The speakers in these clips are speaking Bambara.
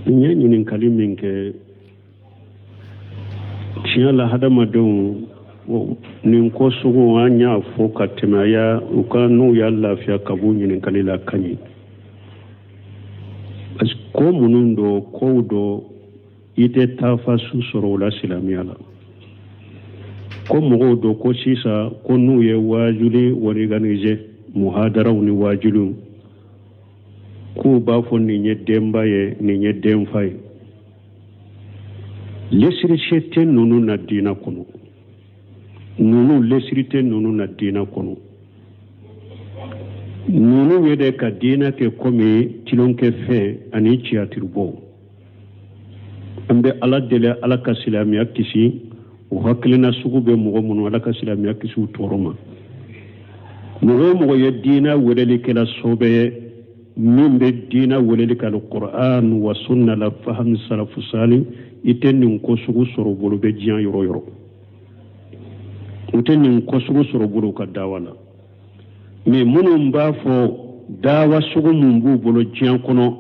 N ye ɲininkali min kɛ, tiɲɛ la, hadamadenw, nin ko sugu, an y'a fɔ ka tɛmɛ, a y'a u ka n'u y'a lafiya ka b'u ɲininkali la ka ɲi, parce que ko minnu don, kow don, i tɛ taafa su sɔrɔ o la silamɛya la. Ko mɔgɔw don ko sisan ko n'u ye waajuli organiser, muhadaraw ni waajuliw, k'u b'a fɔ nin ye denba ye, nin ye denfa ye. Lesiri tɛ ninnu na diina kɔnɔ. Ninnu, lesiri tɛ ninnu na diina kɔnɔ. Ninnu ye de ka diina kɛ komi tulonkɛfɛn ani tiyatiribɔ. An bɛ Ala deli, Ala ka silamɛya kisi o hakilina sugu bɛ mɔgɔ minnu, Ala ka silamɛya kisi u tɔɔrɔ ma. Mɔgɔ o mɔgɔ ye diina welelikɛla sɔbɛ ye, min bɛ diina weleli kɛ Alikuran wa sunna la fahami salafu sali, i tɛ nin ko sugu sɔrɔ bolo bɛ diɲɛ yɔrɔ yɔrɔ. U tɛ nin ko sugu sɔrɔ bolo ka dawa la. Mais minnu b'a fɔ dawa sugu mun b'u bolo diɲɛ kɔnɔ,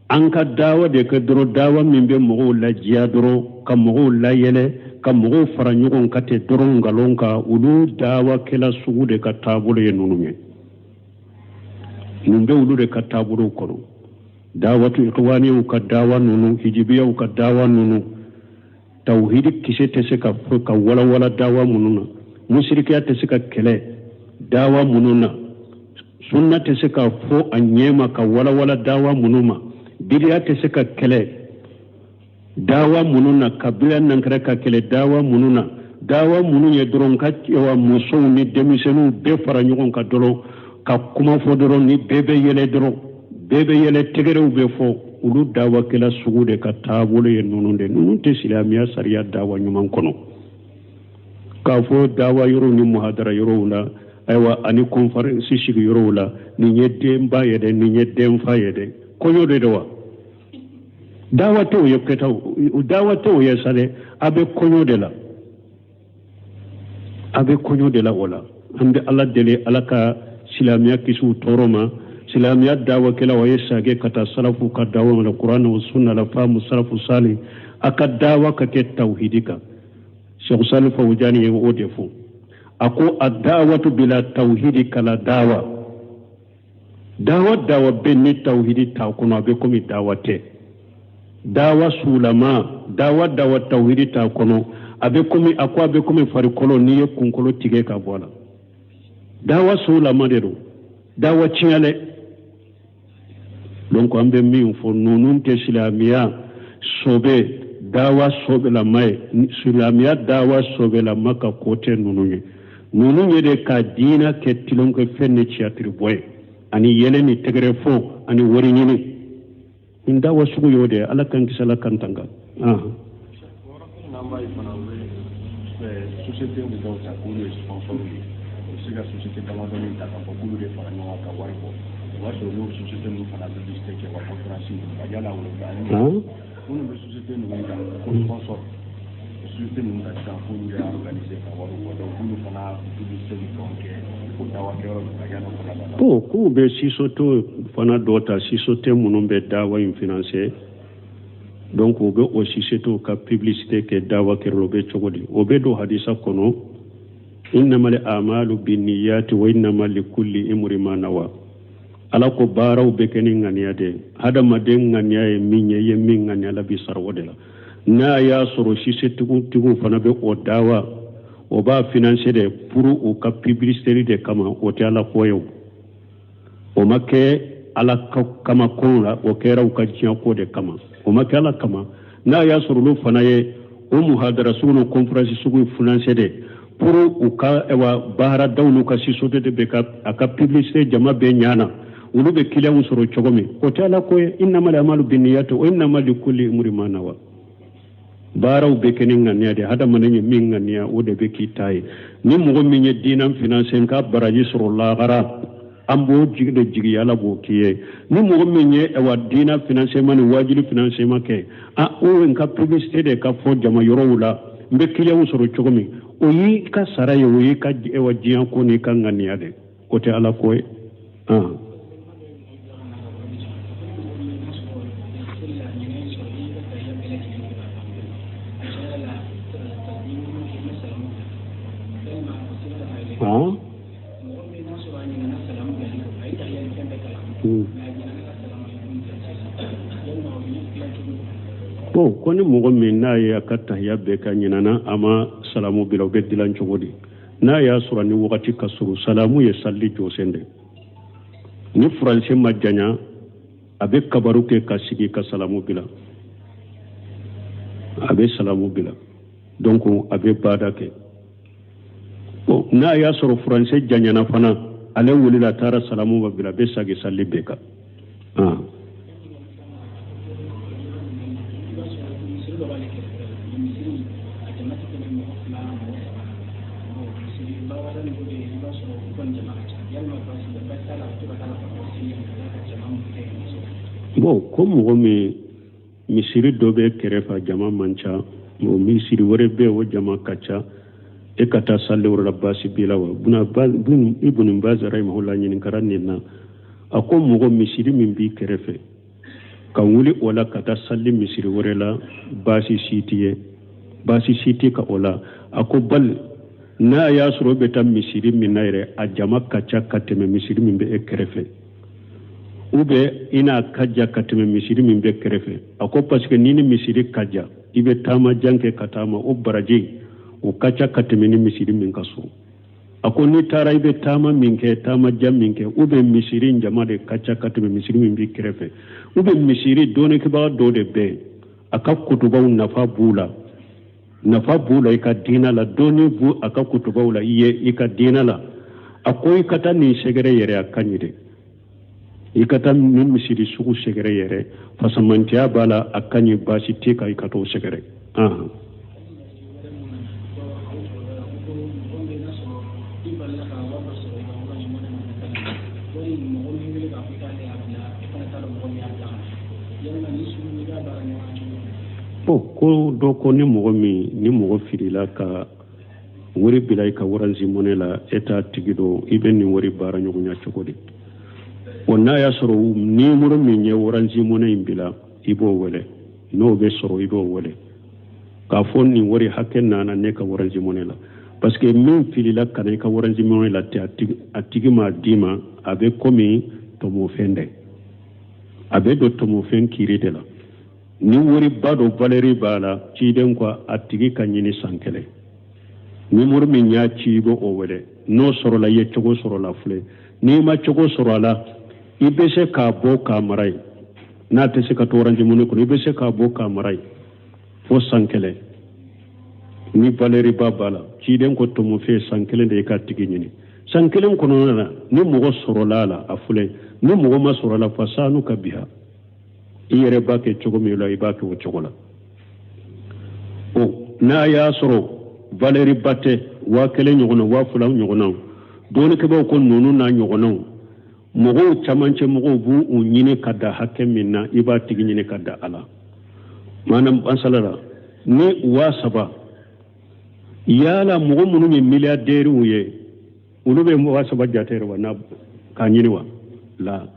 an ka dawa de kɛ dɔrɔn, dawa min bɛ mɔgɔw ladiya dɔrɔn, ka mɔgɔw layɛlɛ, ka mɔgɔw fara ɲɔgɔn kan ten dɔrɔn nkalon kan, olu dawakɛla sugu de ka taabolo ye ninnu ye. Nin bɛ olu de ka taabolow kɔnɔ. Dawatu ikwaniyaw ka dawa ninnu, hijibiyaw ka dawa ninnu, tawhidi kisɛ tɛ se ka fɔ ka walawala dawa minnu na, musirikiya tɛ se ka kɛlɛ dawa minnu na, sunna tɛ se ka fɔ a ɲɛma ka walawala dawa minnu ma, bidiya tɛ se ka kɛlɛ dawa minnu na, kabila nankara ka kɛlɛ dawa minnu na, dawa minnu ye dɔrɔn ka wa musow ni denmisɛnninw bɛɛ fara ɲɔgɔn kan dɔrɔn ka kuma fɔ dɔrɔn, ni bɛɛ bɛ yɛlɛ dɔrɔn, bɛɛ bɛ yɛlɛ, tɛgɛrɛw bɛ fɔ, olu dawakɛla sugu de ka taabolo ye ninnu de. Ninnu tɛ silamɛya sariya dawa ɲuman kɔnɔ. K'a fɔ dawa yɔrɔw ni muhadara yɔrɔw la, ayiwa, ani conférence sigi yɔrɔw la, nin ye denba ye dɛ, nin ye denfa ye dɛ, kɔɲɔ de don wa? Dawa tɛ o ye kɛta, dawa tɛ o ye sa dɛ. A bɛ kɔɲɔ de la, a bɛ kɔɲɔ de la. O la, an bɛ Ala deli, Ala ka silamɛya kisi u tɔɔrɔ ma. Silamɛya dawakɛlaw, a ye sage ka taa salafu ka dawa la, Kuran o sunna la faamu salafu sali. A ka dawa ka kɛ tawhidi kan. Sheikh Salih Fawjani ye o de fɔ. A ko a dawatu bila tawhidi kala dawa. Dawa dawa bɛ ni tawhidi t'a kɔnɔ, a bɛ komi dawa tɛ. Dawa sulama, dawa dawa tawhidi t'a kɔnɔ, a bɛ komi, a ko a bɛ komi farikolo, n'i ye kunkolo tigɛ ka bɔ a la. Dawa sulama de don, dawa tiɲɛlɛ. Donc an bɛ min fɔ, ninnu tɛ silamɛya sɔbɛ dawa sɔbɛlama ye. Silamɛya dawa sɔbɛlama ka ko tɛ ninnu ye. Ninnu ye de ka diinɛ kɛ tulonkɛfɛn ni tiyatiribɔ ye, ani yɛlɛ ni tɛgɛrɛ fɔ ani wari ɲini. Nin dawa sugu y'o de ye. Ala k'an kisi, Ala k'an tanga. N'an b'a ye fana, u bɛ société dɔw ta k'olu ye sponsor ye. U bɛ se ka société damadɔni ta k'a fɔ k'olu de fara ɲɔgɔn kan ka wari bɔ. O b'a sɔrɔ olu société ninnu fana publicité kɛ wa conférence ninnu ka yala olu ani minnu bɛ société ninnu ta ko sponsor, société ninnu ta sisan k'olu y'a organiser ka wari bɔ, donc k'olu fana publicité ni fɛnw kɛ ko dawa kɛyɔrɔ ninnu ka yala fana b'a la. Bon, k'u bɛ société fana dɔ ta, société minnu bɛ dawa in financer, donc u bɛ o société ka publicité kɛ dawa kɛrɛ, o bɛ cogo di? O bɛ don hadisa kɔnɔ: innamal amalu binniyati wa innama likulli imri ma nawa. Ala ko baaraw bɛ kɛ ni ŋaniya de ye. Hadamaden ŋaniya ye min ye, i ye min ŋaniya, Ala b'i sara o de la. N'a y'a sɔrɔ société fana bɛ o dawa, o b'a financer de pour u ka publicité de kama, o tɛ Ala ko ye. O o ma kɛ Ala kama ko la, o kɛra u ka diɲɛ ko de kama, o ma kɛ Ala kama. N'a y'a sɔrɔ olu fana ye o muhadara sugu ni conférence sugu financer de pour u ka ayiwa baaradaw n'u ka société de bɛ ka a ka publicité jama bɛɛ ɲana, olu bɛ clients sɔrɔ cogo min, o tɛ Ala ko ye. Innamal amalu binniyati wa innama likulli imri ma nawa. Baaraw bɛ kɛ ni ŋaniya de. Hadamaden ye min ŋaniya, o de bɛ k'i ta ye. Ni mɔgɔ min ye diinɛ financer n ka baraji sɔrɔ lahara, an b'o jigi de jigi, Ala b'o k'i ye. Ni mɔgɔ min ye ayiwa diinɛ financement ni wajuli financement kɛ, a o n ka publicité de ka fɔ jama yɔrɔw la, n bɛ clients sɔrɔ cogo min, o y'i ka sara ye, o y'i ka ayiwa diɲɛ ko n'i ka ŋaniya de, o tɛ Ala ko ye. Bon, ko ni mɔgɔ min n'a ye a ka tahiya bɛɛ kɛ ɲinana a ma salamu bila, o bɛ dilan cogo di? N'a y'a sɔrɔ ni wagati ka surun, salamu ye sali jɔsen de. Ni furancɛ ma janya, a bɛ kabaru kɛ ka sigi ka salamu bila, a bɛ salamu bila, donc a bɛ baada kɛ. Bon, n'a y'a sɔrɔ furancɛ janyana fana, ale wulila a taara salamu ma bila, a bɛ sagi sali bɛɛ kan. Bon, ko mɔgɔ min misiri dɔ bɛ kɛrɛfɛ, jama man ca, o misiri wɛrɛ bɛ o jama ka ca, e ka taa sali wɛrɛ la, baasi b'i la wa? Ibn Baz rahimahullah ɲininkara nin na. A ko mɔgɔ misiri min b'i kɛrɛfɛ, ka wuli o la ka taa sali misiri wɛrɛ la, baasi si t'i ye, baasi si t'i ka o la. A ko bali n'a y'a sɔrɔ e bɛ taa misiri min na yɛrɛ, a jama ka ca ka tɛmɛ misiri min bɛ e kɛrɛfɛ, ou bien i n'a ka jan ka tɛmɛ misiri min bɛ kɛrɛfɛ. A ko parce que ni ni misiri ka jan, i bɛ taama jan kɛ ka taama, o baraji o ka ca ka tɛmɛ ni misiri min ka surun. A ko n'i taara i bɛ taama min kɛ, taama jan min kɛ, ou bien misiri jama de ka ca ka tɛmɛ misiri min b'i kɛrɛfɛ, ou bien misiri dɔnnikɛbaga dɔ de bɛ yen, a ka kutubaw nafa b'u la, nafa b'u la i ka diinɛ la, dɔnni b'u a ka kutubaw la i ye i ka diinɛ la. A ko i ka taa nin sɛgɛrɛ yɛrɛ, a ka ɲi dɛ, i ka taa nin misiri sugu sɛgɛrɛ yɛrɛ, fasamantiya b'a la, a ka ɲi, baasi tɛ kan i ka t'o sɛgɛrɛ. Bon, ko dɔ ko ni mɔgɔ min ni mɔgɔ filila ka wari bila i ka Orange Money la, e t'a tigi dɔn, i bɛ nin wari baara ɲɔgɔnya cogo di? O n'a y'a sɔrɔ nimoro min ye Orange Money in bila, i b'o wele, n'o bɛ sɔrɔ i b'o wele k'a fɔ nin wari hakɛ nana ne ka Orange Money la, parce que min filila ka na i ka Orange Money la ten, a tigi m'a d'i ma, a bɛ komi tɔmɔfɛn dɛ, a bɛ don tɔmɔfɛn kiiri de la. Ni wariba dɔ valeur b'a la, ciden ko a tigi ka ɲini san kelen, nimoro min y'a ci i b'o wele, n'o sɔrɔla i ye cogo sɔrɔ la filɛ, n'i ma cogo sɔrɔ a la, i bɛ se k'a bɔ k'a mara yen, n'a tɛ se ka to Orange Money kɔnɔ, i bɛ se k'a bɔ k'a mara yen fo san kelen, ni valeur ba b'a la. Ciden ko tɔmɔfɛn san kelen de i ka tigi ɲini, san kelen kɔnɔna na ni mɔgɔ sɔrɔla a la, a filɛ, ni mɔgɔ ma sɔrɔ a la, fasanu ka biha, i yɛrɛ b'a kɛ cogo min la, i b'a kɛ o cogo la. O n'a y'a sɔrɔ valeur ba tɛ, 1000 ɲɔgɔnna, 2000 ɲɔgɔnna, dɔnnikɛbaaw ko ninnu n'a ɲɔgɔnnaw, mɔgɔw camancɛ mɔgɔw b'u ɲini ka da hakɛ min na, i b'a tigi ɲini ka da a la. Maana masala la ni 3000, yala mɔgɔ minnu ye milliardaires ye, olu bɛ 3000 jate yɛrɛ wa n'a k'a ɲini wa la?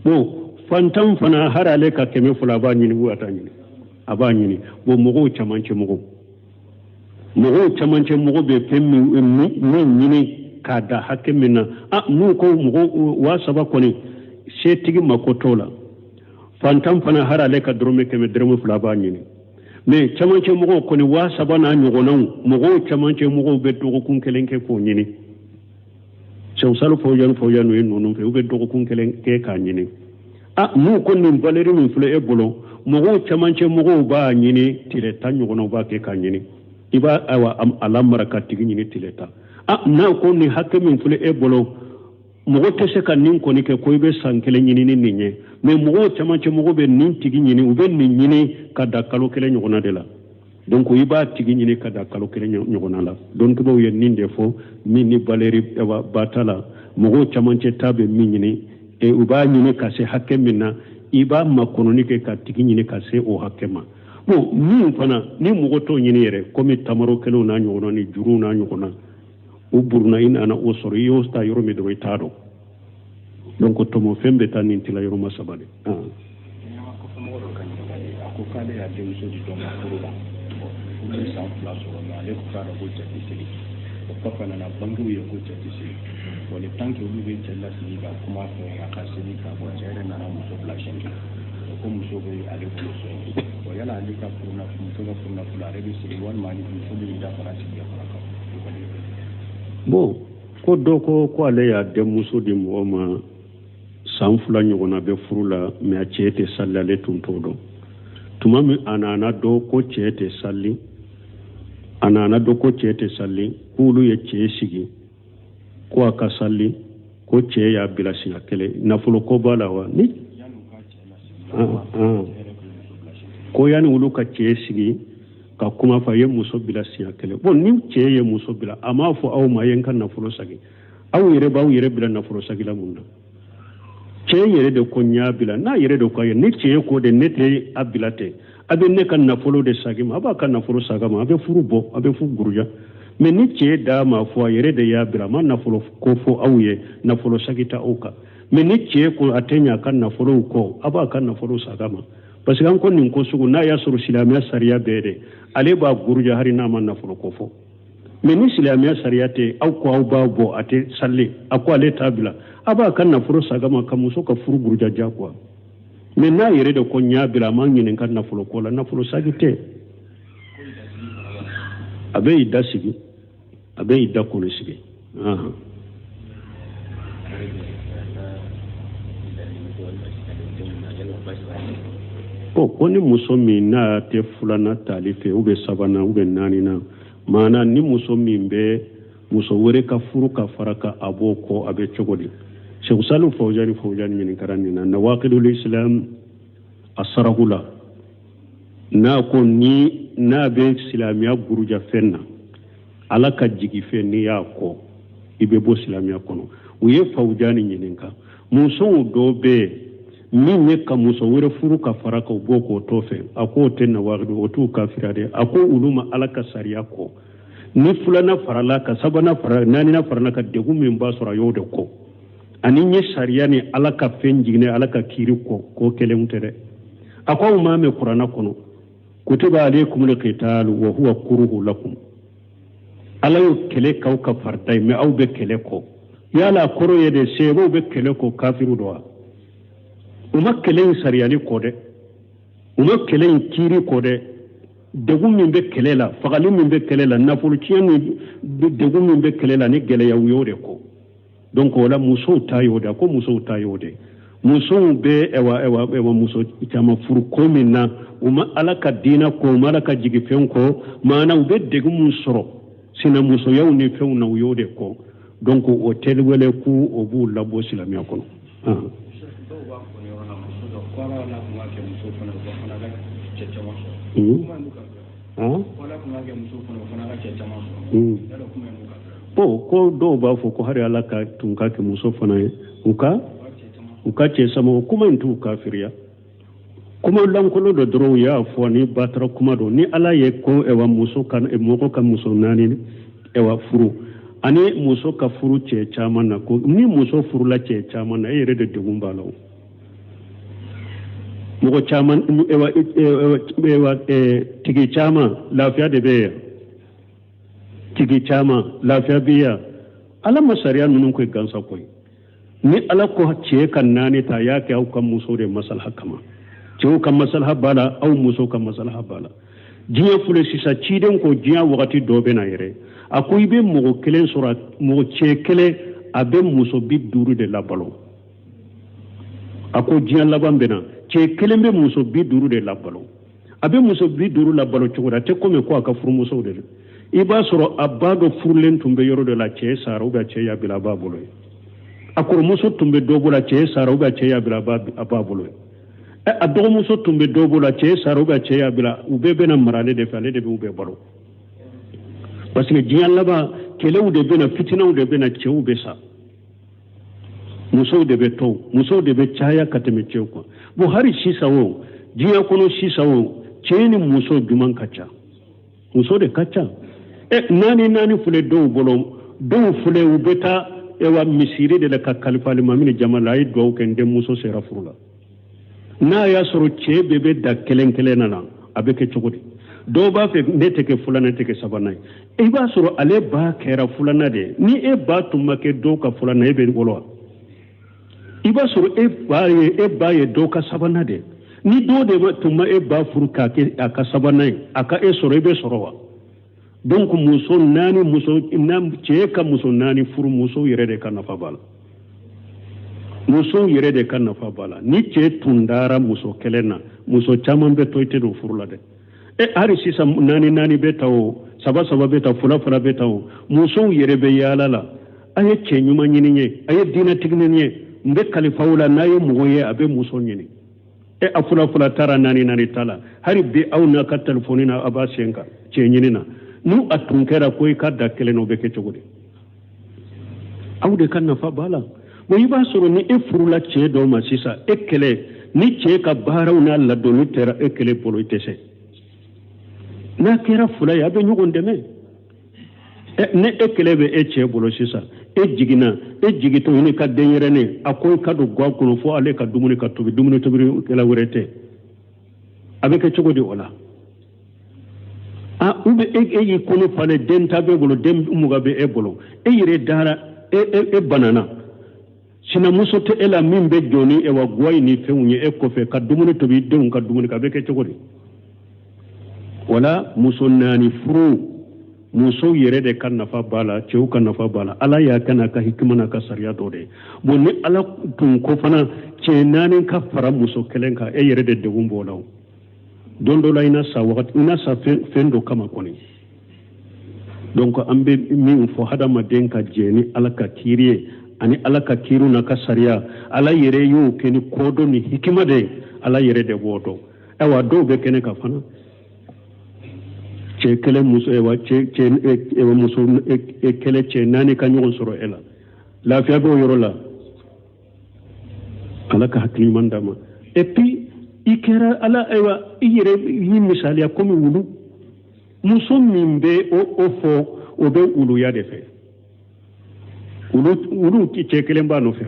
Bon, fantan fana hari ale ka 200 a b'a ɲini wa t'a ɲini, a b'a ɲini. Bon, mɔgɔw camancɛ mɔgɔw, mɔgɔw camancɛ mɔgɔ bɛ fɛn min ɲini k'a da hakɛ min na, n'u ko mɔgɔ 3000 kɔni, setigi mako t'o la, fantan fana hari ale ka dɔrɔmɛ 100 dɔrɔmɛ 2 a b'a ɲini. Mais camancɛ mɔgɔw kɔni 3000 n'a ɲɔgɔnnaw, mɔgɔw camancɛ mɔgɔw bɛ dɔgɔkun kelen kɛ k'o ɲini. Sɛwsalo fɔjan ye ninnu fɛ, u bɛ dɔgɔkun kelen kɛ k'a ɲini. N'u ko nin valeur min filɛ e bolo, mɔgɔw camancɛ mɔgɔw b'a ɲini tile 10 ɲɔgɔnnaw b'a kɛ k'a ɲini, i b'a ayiwa a lamara ka tigi ɲini tile 10. N'a ko nin hakɛ min filɛ e bolo, mɔgɔ tɛ se ka nin kɔni kɛ ko i bɛ san kelen ɲini ni nin ye, mais mɔgɔw camancɛ mɔgɔw bɛ nin tigi ɲini, u bɛ nin ɲini ka da kalo kelen ɲɔgɔnna de la. Donc i b'a tigi ɲini ka da kalo kelen ɲɔgɔnna la. Dɔnnikɛbaaw ye nin de fɔ, min ni valeur ba t'a la, mɔgɔw camancɛ ta bɛ min ɲini, u b'a ɲini ka se hakɛ min na, i b'a makɔnɔni kɛ ka tigi ɲini ka se o hakɛ ma. Bon, min fana ni mɔgɔ t'o ɲini yɛrɛ, komi tamaro kelenw n'a ɲɔgɔnna ni juruw n'a ɲɔgɔnna, o buruna i nana o sɔrɔ, i y'o ta yɔrɔ min dɔrɔn i t'a dɔn. Donc tɔmɔfɛn bɛ taa nin tila yɔrɔ ma saba de. A ko k'ale y'a denmuso di dɔ ma furu la, furu ye san 2 sɔrɔ, mais ale ko k'a dɔn ko cɛ tɛ segin. O kɔfɛ nana bangew ye ko cɛ tɛ segin. Bon, le temps que olu bɛ cɛ lasigi ka kuma fɛ a ka segin ka bɔ, ale bolo so in. Bon, yala ale ka furu nafolo, muso ka furu nafolo, ale bɛ segin walima muso bɛ da fara sigi ka fara kan? Bon, ko dɔ ko ko ale y'a denmuso di mɔgɔ ma, san 2 ɲɔgɔnna bɛ furu la, mais a cɛ tɛ sali, ale tun t'o dɔn. Tuma min a nana dɔn ko cɛ tɛ sali, a nana dɔn ko cɛ tɛ sali, k'olu ye cɛ sigi ko a ka sali, ko cɛ y'a bila siɲɛ kelen. Nafolo ko b'a la wa? Ni ko yanni olu ka cɛ sigi ka kuma fɔ, a ye muso bila siɲɛ kelen. Bon, ni cɛ ye muso bila, a m'a fɔ aw ma a ye n ka nafolo sagi. Aw yɛrɛ b'aw yɛrɛ bila nafolo sagi la mun na? Cɛ yɛrɛ de ko n y'a bila, n'a yɛrɛ de ko a ye, ni cɛ ko de ne tɛ a bila ten, a bɛ ne ka nafolo de sagi ma, a b'a ka nafolo sagi ma, a bɛ furu bɔ, a bɛ furu buruja. Mais ni cɛ d'a ma fɔ, a yɛrɛ de y'a bila, a ma nafolo ko fɔ aw ye, nafolo sagi tɛ aw kan. Mais ni cɛ ko a tɛ ɲɛ a ka nafolow kɔ, a b'a ka nafolo sagi ma. Parce que an ko nin ko sugu, n'a y'a sɔrɔ silamɛya sariya bɛɛ de, ale b'a buruja hali n'a ma nafolo ko fɔ. Mais ni silamɛya sariya tɛ, aw ko aw b'a bɔ, a tɛ sali, a ko ale t'a bila, a b'a ka nafolo sagi ma ka muso ka furu buruja diyagoya. Mais n'a yɛrɛ de ko n y'a bila, a ma ɲininka nafolo ko la, nafolo sagi tɛ. A bɛ i da sigi, a bɛ i da kɔnɔ sigi. Bon, ko ni muso min n'a tɛ filanan tali fɛ, ou bien sabanan, ou bien naaninan, maana ni muso min bɛ muso wɛrɛ ka furu ka fara ka a b'o kɔ, a bɛ cogo di? Seku Salihu Fawuzani Fawuzani ɲininkara nin na Nawakidul Islam a sarahu la, n'a ko ni n'a bɛ silamɛya buruja fɛn na, Ala ka jigi fɛn, n'i y'a kɔ i bɛ bɔ silamɛya kɔnɔ. U ye Fawuzani ɲininka, musow dɔw bɛ yen min ye ka muso wɛrɛ furu ka fara kan, u b'o k'o t'o fɛ. A k'o tɛ nawakidu, o t'u kafiriya dɛ. A ko olu ma Ala ka sariya kɔ, ni filanan farala ka sabanan fara, naaninan farala ka, degun min b'a sɔrɔ a y'o de kɔ. Ani n ye sariya ni Ala ka fɛn jiginɛ, Ala ka kiiri kɔ, ko kelenw tɛ dɛ. A ko aw m'a mɛn kuranna kɔnɔ, kutiba alaykumul qitalu wa huwa kuruhu lakum, Ala y'o kɛlɛ k'aw ka farida ye, mais aw bɛ kɛlɛ kɔ. Yala kɔrɔ ye de seebaw bɛ kɛlɛ kɔ kafiru dɔ wa? U ma kɛlɛ in sariyali kɔ dɛ, u ma kɛlɛ in kiiri kɔ dɛ. Degun min bɛ kɛlɛ la, fagali min bɛ kɛlɛ la, nafolo tiɲɛ min, degun min bɛ kɛlɛ la ni gɛlɛya, u y'o de kɔ. Donc o la musow ta y'o de, ko musow ta y'o de. Musow bɛ ɛwa ɛwa ɛwa muso caman furu ko min na, u ma Ala ka diinɛ kɔ, u ma Ala ka jigifɛn kɔ, maana u bɛ degun min sɔrɔ sinamusoyaw ni fɛnw na, u y'o de kɔ. Donc o tɛ wele k'u o b'u labɔ silamɛya kɔnɔ. Bon, ko dɔw b'a fɔ ko hali Ala ka tun ka kɛ muso fana ye, u ka cɛ sama, o kuma in t'u kafiriya. Kuma lankolon dɔ dɔrɔn u y'a fɔ ni batara kuma don. Ni Ala ye ko ɛwa muso ka mɔgɔ ka muso naani ɛwa furu, ani muso ka furu cɛ caman na, ko ni muso furula cɛ caman na, e yɛrɛ de degun b'a la o. Mɔgɔ caman ɛwa ɛwa tigi caman lafiya de bɛ yan, tigi caman lafiya bɛ yan. Ala ma sariya ninnu ko gansa koyi. Ni Ala ko cɛ ka naani ta, a y'a kɛ aw ka muso de masalaha kama. Cɛw ka masalaha b'a la, aw musow ka masalaha b'a la. Diɲɛ filɛ sisan, ciden ko diɲɛ wagati dɔ bɛ na yɛrɛ, a ko i bɛ mɔgɔ kelen sɔrɔ, mɔgɔ cɛ kelen a bɛ muso 50 de labalo. A ko diɲɛ laban bɛ na, cɛ kelen bɛ muso 50 de labalo. A bɛ muso 50 labalo cogo di? A tɛ komi ko a ka furumusow de don. I b'a sɔrɔ a ba dɔ furulen tun bɛ yɔrɔ dɔ la, cɛ sara ou bien cɛ y'a bila a b'a bolo ye. A kɔrɔmuso tun bɛ dɔ bolo, cɛ sara ou bien cɛ y'a bila a b'a bolo ye. A dɔgɔmuso tun bɛ dɔ bolo, cɛ sara ou bien cɛ y'a bila, u bɛɛ bɛna mara ale de fɛ, ale de b'u bɛɛ balo. Parce que diɲɛ laban kɛlɛw de bɛna, fitinaw de bɛna, cɛw bɛ sa, musow de bɛ to, musow de bɛ caya ka tɛmɛ cɛw kan. Bon, hali sisan o diɲɛ kɔnɔ sisan o, cɛ ni muso jumɛn ka ca? Muso de ka ca. Naani naani filɛ dɔw bolo, dɔw filɛ u bɛ taa ɛwa misiri de la ka kalifa alimami ni jama la, a ye duwawu kɛ n denmuso sera furu la. N'a y'a sɔrɔ cɛ bɛɛ bɛ da kelen kelen na, a bɛ kɛ cogo di? Dɔw b'a fɛ ne tɛ kɛ filanan, tɛ kɛ sabanan ye. I b'a sɔrɔ ale ba kɛra filanan de ye. Ni e ba tun ma kɛ dɔw ka filanan, e bɛ wolo wa? I b'a sɔrɔ e ba ye dɔw ka sabanan de ye. Ni dɔ de tun ma e ba furu k'a kɛ a ka sabanan ye, a ka e sɔrɔ, i bɛ sɔrɔ wa? Donc muso naani, muso cɛ ka muso naani furu, musow yɛrɛ de ka nafa b'a la. Musow yɛrɛ de ka nafa b'a la. Ni cɛ tun dara muso kelen na, muso caman bɛ to i tɛ don furu la dɛ. E hali sisan naani naani bɛ ta o, saba saba bɛ ta, fila fila bɛ ta o, musow yɛrɛ bɛ yaala la. A ye cɛ ɲuman ɲini ye, a ye diinɛtigi ɲini ye. N bɛ kalifa la, n'a ye mɔgɔ ye a bɛ muso ɲini. E a fila fila taara, naani naani ta la, hali bi aw n'a ka telefɔni na, a b'a sen kan cɛ ɲini na. N'u a tun kɛra ko i ka da kelen na, o bɛ kɛ cogo di? Aw de ka nafa b'a la. Bon, i b'a sɔrɔ ni e furula cɛ dɔ ma sisan, e kɛlɛ ni cɛ ka baaraw n'a ladonni tɛra e kɛlɛ bolo, i tɛ se. N'a kɛra fila ye, a bɛ ɲɔgɔn dɛmɛ. Ne e kɛlɛ bɛ e cɛ bolo sisan, e jiginna, e jigitɔ i ni ka denyɛrɛnin, a ko i ka don ga kɔnɔ fo ale ka dumuni ka tobi, dumuni tobilikɛla wɛrɛ tɛ, a bɛ kɛ cogo di o la? A u bɛ e y'i kɔnɔ falen, den ta b'e bolo, den 20 bɛ e bolo, e yɛrɛ dara, e banana, sinamuso tɛ e la min bɛ jɔ ni ewa guwa in ni fɛnw ye e kɔfɛ ka dumuni tobi, i denw ka dumuni kɛ, a bɛ kɛ cogo di? Wala muso naani furu, musow yɛrɛ de ka nafa b'a la, cɛw ka nafa b'a la. Ala y'a kɛ n'a ka hikima n'a ka sariya dɔ de ye. Bon, ni Ala tun ko fana cɛ naani ka fara muso kelen kan, e yɛrɛ de degun b'o la o. Don dɔ la i na sa wagati, i na sa fɛn dɔ kama kɔni. Donc an bɛ min fɔ, hadamaden ka jɛ ni Ala ka kiiri ye ani Ala ka kiiriw n'a ka sariya. Ala yɛrɛ y'o kɛ ni kodɔn ni hikima de ye, Ala yɛrɛ de b'o dɔn. Ayiwa, dɔw bɛ kɛnɛ kan fana, cɛ kelen muso, ayiwa cɛ cɛ muso kelen cɛ naani ka ɲɔgɔn sɔrɔ e la, lafiya b'o yɔrɔ la. Ala ka hakili ɲuman d'a ma. Et puis i kɛra Ala, ayiwa i yɛrɛ y'i misaliya komi wulu. Muso min bɛ o fɔ, o bɛ wuluya de fɛ. Wulu cɛ kelen b'a nɔfɛ,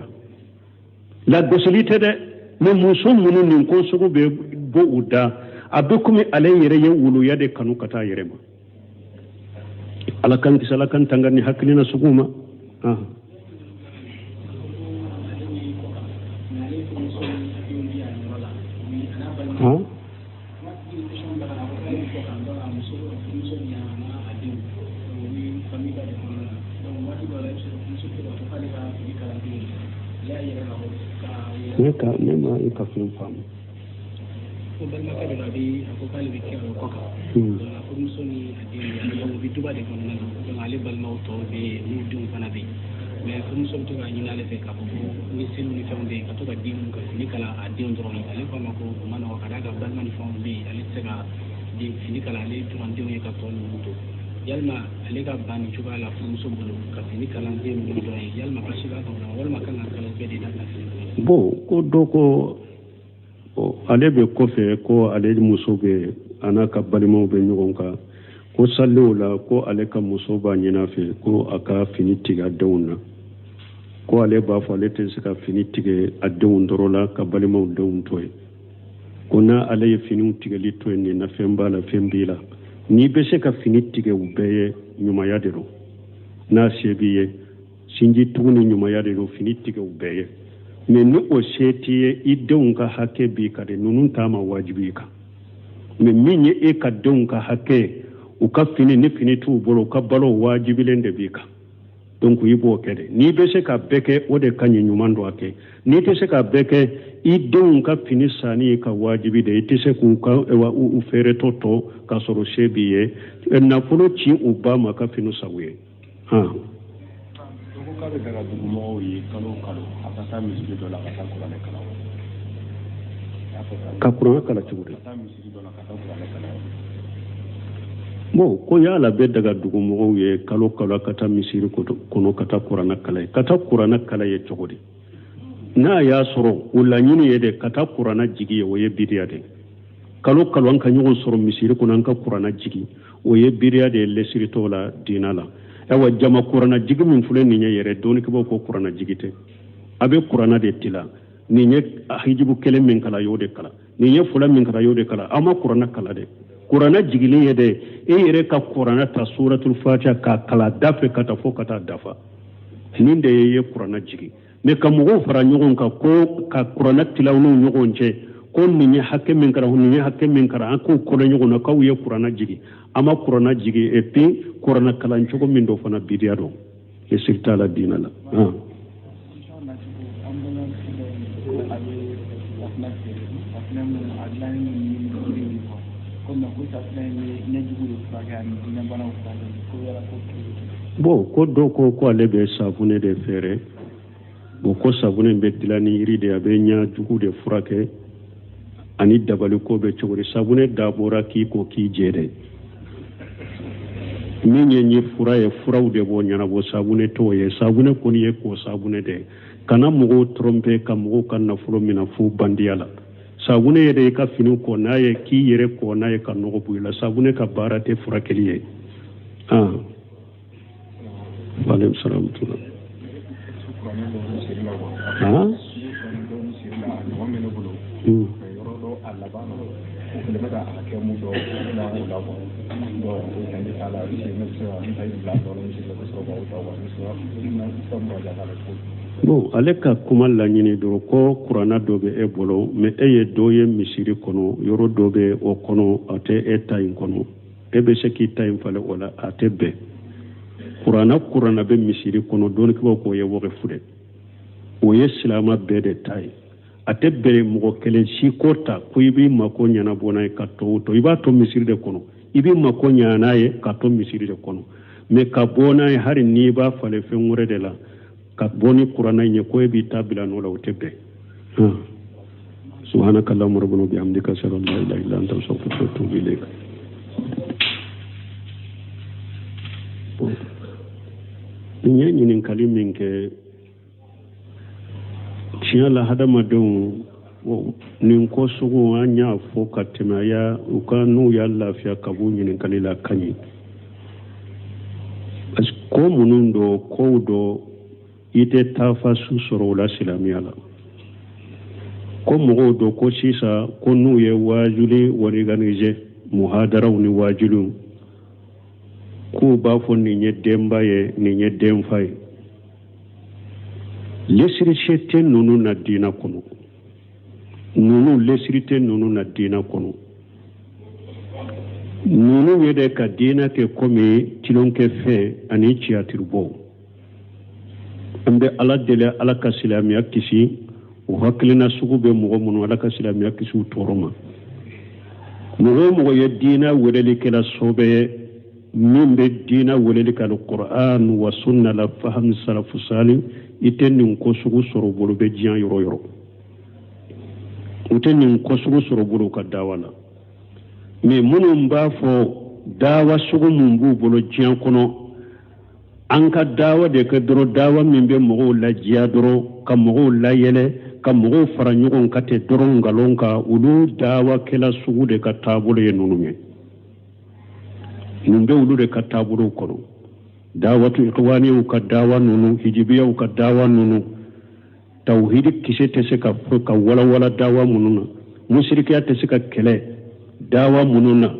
lagosili tɛ dɛ, mais muso minnu nin ko sugu bɛ bɔ u da, a bɛ komi ale yɛrɛ ye wuluya de kanu ka taa yɛrɛ ma. Ala k'an kisi, Ala k'an tanga ni hakilina sugu ma. Ne ma i ka fɛn faamu. Ko balimakɛ dɔ bɛ, a ko k'ale bɛ kɛ o kɔ kan, a furumuso ni a den, u bɛ duba de kɔnɔna na, donc ale balimaw tɔw bɛ yen, n'u denw fana bɛ yen, mais furumuso bɛ to k'a ɲini ale fɛ k'a fɔ ko ni seliw ni fɛnw bɛ yen, ka to ka denw ka fini kala a denw dɔrɔn ye. Ale ko a ma ko o ma nɔgɔn, ka d'a kan balima ni fɛnw bɛ yen, ale tɛ se ka den fini kala ale dɔrɔn denw ye ka tɔ ninnu to. Yalima ale ka ban nin cogoya la furumuso bolo ka fini kala den ninnu dɔrɔn ye, yalima basi b'a kan walima kan ka kala bɛɛ de dabila fini kala? Bon, ko dɔ ko ale bɛ kɔfɛ, ko ale muso bɛ a n'a ka balimaw bɛ ɲɔgɔn kan, ko saliw la, ko ale ka muso b'a ɲini a fɛ ko a ka fini tigɛ a denw na, ko ale b'a fɔ ale tɛ se ka fini tigɛ a denw dɔrɔn la ka balimaw denw to yen, ko n'a ale ye finiw tigɛli to yen, nin na fɛn b'a la, fɛn b'i la. N'i bɛ se ka fini tigɛ u bɛɛ ye, ɲumanya de don. N'a se b'i ye, sinji tugu ni ɲumanya de don, fini tigɛ u bɛɛ ye. Mais ni o se t'i ye, i denw ka hakɛ b'i kan de, ninnu t'a ma wajibi i kan. Mais min ye e ka denw ka hakɛ, u ka fini, ni fini t'u bolo, u ka balo wajibilen de b'i kan. Donc i b'o kɛ de. N'i bɛ se ka bɛɛ kɛ, o de ka ɲi, ɲuman don a kɛ. N'i tɛ se ka bɛɛ kɛ, i denw ka fini sanni ka wajibi de, i tɛ se k'u ka u feeretɔ tɔ k'a sɔrɔ se b'i ye. Nafolo ci u ba ma ka fini san u ye. Ko k'a bɛ daga dugumɔgɔw ye kalo o kalo a ka taa misiri dɔ la ka taa kuranɛ kalan. Ka kuranɛ kalan cogo di? Ka taa misiri dɔ la ka taa kuranɛ kalan. Bon, ko yala bɛ daga dugumɔgɔw ye kalo kalo ka taa misiri kɔnɔ ka taa kuranɛ kalan ye. Ka taa kuranɛ kalan ye cogo di? N'a y'a sɔrɔ o laɲini ye de ka taa kuranɛ jigi ye, o ye bidiya de ye. Kalo kalo an ka ɲɔgɔn sɔrɔ misiri kɔnɔ an ka kuranɛ jigi, o ye bidiya de ye lɛsiritɔw la diinɛ la. Ayiwa, jama kuranɛ jigi min filɛ nin ye yɛrɛ, dɔnnikɛbaaw ko kuranɛ jigi tɛ, a bɛ kuranɛ de tila. Nin ye hijibu kelen min kalan, y'o de kalan. Nin ye fila min kalan, y'o de kalan. Aw ma kuranɛ kalan dɛ. Kuranɛ jigilen ye dɛ, e yɛrɛ ka kuranɛ ta suratul fatiha k'a kalan da fɛ ka taa fo ka taa dafa. Nin de ye kuranɛ jigi. Mais ka mɔgɔw fara ɲɔgɔn kan ko ka kuranɛ tila u n'u ɲɔgɔn cɛ, Ko nin ye hakɛ min karan, nin ye hakɛ min karan, an k'o kɔlɔ ɲɔgɔn na k'aw ye kuranna jigi. An ma kuranna jigi. Et puis kuranna kalan cogo min dɔ fana bidiya dɔ lesiri t'a la diina la. Bon, ko dɔ ko ko ale bɛ safunɛ de feere. Bon, ko safunɛ bɛ dilan ni yiri de, a bɛ ɲɛ jugu de furakɛ ani dabali ko bɛ cogo di? Safunɛ dabɔra k'i ko k'i jɛ dɛ. Min ye ye fura ye, furaw de b'o ɲɛnabɔ, safunɛ t'o ye. Safunɛ kɔni ye ko safunɛ de. Kana mɔgɔw tromper ka mɔgɔw ka nafolo minɛ fo bandiya la. Safunɛ yɛrɛ, i ka fini ko n'a ye, k'i yɛrɛ ko n'a ye, ka nɔgɔ bɔ i la. Safunɛ ka baara tɛ furakɛli ye. Ah, waaleykum salaam. Ah, bon, ale ka kuma laɲini dɔrɔn ko kuranna dɔ bɛ e bolo, mais e ye dɔ ye misiri kɔnɔ, yɔrɔ dɔ bɛ o kɔnɔ, a tɛ e ta in kɔnɔ. E bɛ se k'i ta in falen o la? A tɛ bɛn. Kuranna bɛ misiri kɔnɔ, dɔnnikɛbaw k'o ye wɔkɛfu de, o ye silama bɛɛ de ta ye. A tɛ bɛn mɔgɔ kelen si ko ta ko i b'i mako ɲɛnabɔ n'a ye ka tɔw to. I b'a to misiri de kɔnɔ, i b'i mako ɲa n'a ye ka to misiri de kɔnɔ. Mais ka bɔ n'a ye, hali n'i b'a falen fɛn wɛrɛ de la, ka bɔ ni kuranna in ye ko e b'i ta bila n'o la, o tɛ bɛn. Subhanaka allahumma rabbana bihamdika, ashhadu an la ilaha illa anta, astaghfiruka wa atubu ilayk. N ye ɲininkali min kɛ, tiɲɛ la, hadamadenw, nin ko sugu, an y'a fɔ ka tɛmɛ, a y'a u ka n'u y'a lafiya ka b'u ɲininkali la ka ɲi, parce que ko minnu dɔ, kow dɔ, i tɛ taafa su sɔrɔ o la silamɛya la. Ko mɔgɔw dɔ ko sisan ko n'u ye waajuli organiser, muhadaraw ni waajuliw, k'u b'a fɔ nin ye denba ye, nin ye denfa ye. Lesiri tɛ ninnu na diina kɔnɔ. Ninnu, lesiri tɛ ninnu na diina kɔnɔ. Ninnu ye de ka diina kɛ komi tulonkɛfɛn ani tiyatiribɔ. An bɛ Ala deli, Ala ka silamɛya kisi o hakilina sugu bɛ mɔgɔ minnu, Ala ka silamɛya kisi u tɔɔrɔ ma. Mɔgɔ o mɔgɔ ye diina welelikɛla sɔbɛ ye, min bɛ diina weleli kɛ Alquran wa sunna la faham salafu sali, i tɛ nin ko sugu sɔrɔ bolo bɛ diɲɛ yɔrɔ yɔrɔ. U tɛ nin ko sugu sɔrɔ bolo ka dawa la. Mais minnu b'a fɔ dawa sugu mun b'u bolo diɲɛ kɔnɔ, an ka dawa de kɛ dɔrɔn, dawa min bɛ mɔgɔw lajiya dɔrɔn, ka mɔgɔw layɛlɛ, ka mɔgɔw fara ɲɔgɔn kan ten dɔrɔn nkalon kan, olu dawakɛla sugu de ka taabolo ye ninnu ye. Nin bɛ olu de ka taabolow kɔnɔ. Dawatu ikhwaniw ka dawa ninnu, hijibiyaw ka dawa ninnu, tawhidi kisɛ tɛ se ka fɔ ka walawala dawa minnu na, musirikiya tɛ se ka kɛlɛ dawa minnu na,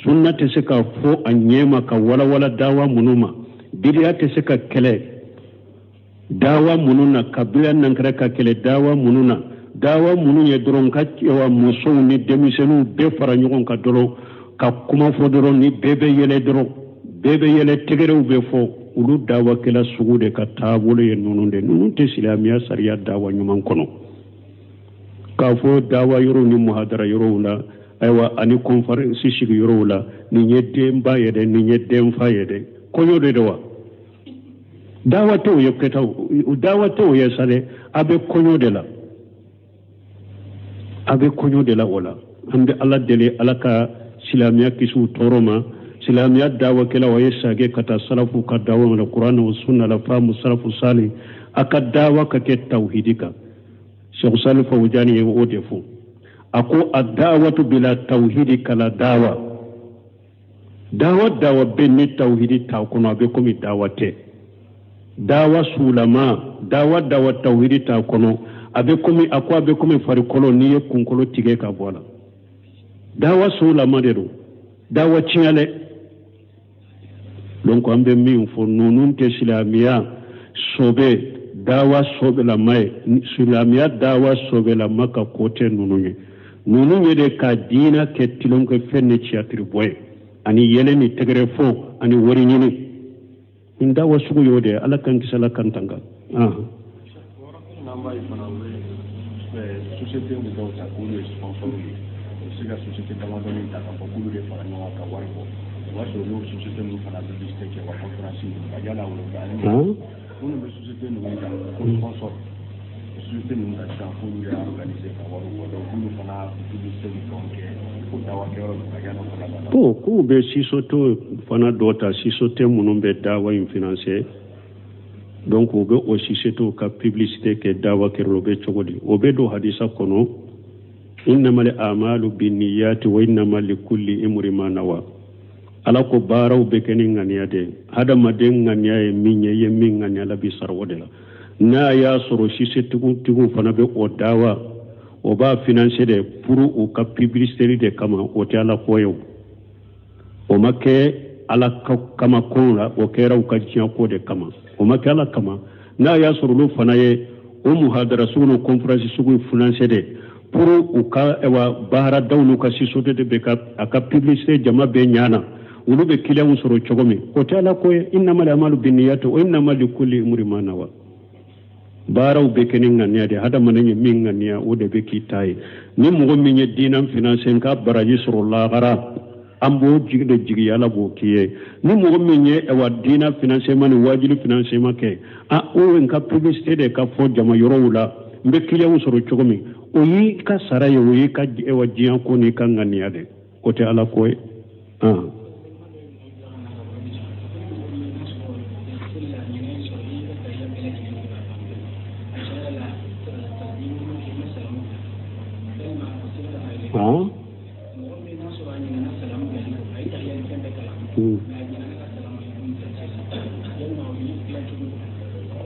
sunna tɛ se ka fɔ a ɲɛma ka walawala dawa minnu ma, bidiya tɛ se ka kɛlɛ dawa minnu na, kabila nankara ka kɛlɛ dawa minnu na, dawa minnu ye dɔrɔn ka musow ni denmisɛnninw bɛɛ fara ɲɔgɔn kan dɔrɔn ka kuma fɔ dɔrɔn, ni bɛɛ bɛ yɛlɛ dɔrɔn, bɛɛ bɛ yɛlɛ, tɛgɛrɛw bɛ fɔ, olu dawakɛla sugu de ka taabolo ye ninnu de. Ninnu tɛ silamɛya sariya dawa ɲuman kɔnɔ. K'a fɔ dawa yɔrɔw ni muhadara yɔrɔw la, ayiwa, ani conférence sigi yɔrɔw la, nin ye denba ye dɛ, nin ye denfa ye dɛ, kɔɲɔ de don wa? Dawa tɛ o ye kɛtaw, dawa tɛ o ye sa dɛ. A bɛ kɔɲɔ de la, a bɛ kɔɲɔ de la o la. An bɛ Ala deli, Ala ka silamɛya kisi u tɔɔrɔ ma. Silamɛya dawakɛlaw, a ye sage ka taa salafu ka dawa la, kuranɛ o sunna la faamu salafu sali. A ka dawa ka kɛ tawhidi kan. Sheikh Salih Fawjani ye o de fɔ. A ko a dawatu bila tawhidi kala dawa. Dawa dawa bɛ ni tawhidi t'a kɔnɔ, a bɛ komi dawa tɛ. Dawa sulama, dawa dawa tawhidi t'a kɔnɔ, a bɛ komi, a ko a bɛ komi farikolo, n'i ye kunkolo tigɛ ka bɔ a la. Dawa sulama de don, dawa tiɲɛ dɛ. Donc an bɛ min fɔ, ninnu tɛ silamɛya sɔbɛ. Dawa sɔbɛlama ye, silamɛya dawa sɔbɛlama ka ko tɛ ninnu ye. Ninnu ye de ka diina kɛ tulonkɛfɛn ni tiyatiribɔ ye, ani yɛlɛ ni tɛgɛrɛ fɔ ani wari ɲini. Nin dawa sugu y'o de ye. Ala k'an kisi, Ala k'an tanga. N'an b'a ye fana, u bɛ société dɔw ta k'olu ye sponsor ye. U bɛ se ka société damadɔni ta k'a fɔ k'olu de fara ɲɔgɔn kan ka wari bɔ. O b'a sɔrɔ n'o société ninnu fana publicité kɛ wa conférence ninnu ka yala olu bɛ ani minnu bɛ société ninnu ta ko sponsor, société ninnu ta sisan k'olu y'a organiser ka wari bɔ, donc k'olu fana publicité ni fɛnw kɛ ko dawa kɛyɔrɔ ninnu ka yala o fana b'a la. Bon, k'u bɛ société fana dɔ ta, société minnu bɛ dawa in financer, donc u bɛ o société ka publicité kɛ dawa kɛrɛ, o bɛ cogo di? O bɛ don hadisa kɔnɔ: innamal a'malu binniyati wa innama likulli imri ma nawa. Ala ko baaraw bɛ kɛ ni ŋaniya de ye. Hadamaden ŋaniya ye min ye, i ye min ŋaniya, Ala b'i sara o de la. N'a y'a sɔrɔ sociététigiw fana bɛ o dawa, o b'a financer de pour u ka publicité de kama, o tɛ Ala ko ye. O o ma kɛ Ala kama ko la, o kɛra u ka diɲɛ ko de kama, o ma kɛ Ala kama. N'a y'a sɔrɔ olu fana ye o muhadara sugu ni conférence sugu financer de pour u ka ɛwa baaradaw n'u ka société de bɛ ka a ka publicité jama bɛɛ ɲana, olu bɛ clients sɔrɔ cogo min, o tɛ Ala ko ye. Innamal a'malu binniyati wa innama likulli imri ma nawa. Baaraw bɛ kɛ ni ŋaniya de. Hadamaden ye min ŋaniya, o de bɛ k'i ta ye. Ni mɔgɔ min ye diinɛ financer n ka baraji sɔrɔ lahara, an b'o jigi de jigi, Ala b'o k'i ye. Ni mɔgɔ min ye ɛwa diinɛ financement ni wajuli financement kɛ, a o n ka publicité de ka fɔ jama yɔrɔw la, n bɛ clients sɔrɔ cogo min, o y'i ka sara ye, o y'i ka ɛwa diɲɛ ko n'i ka ŋaniya de, o tɛ Ala ko ye. Ah.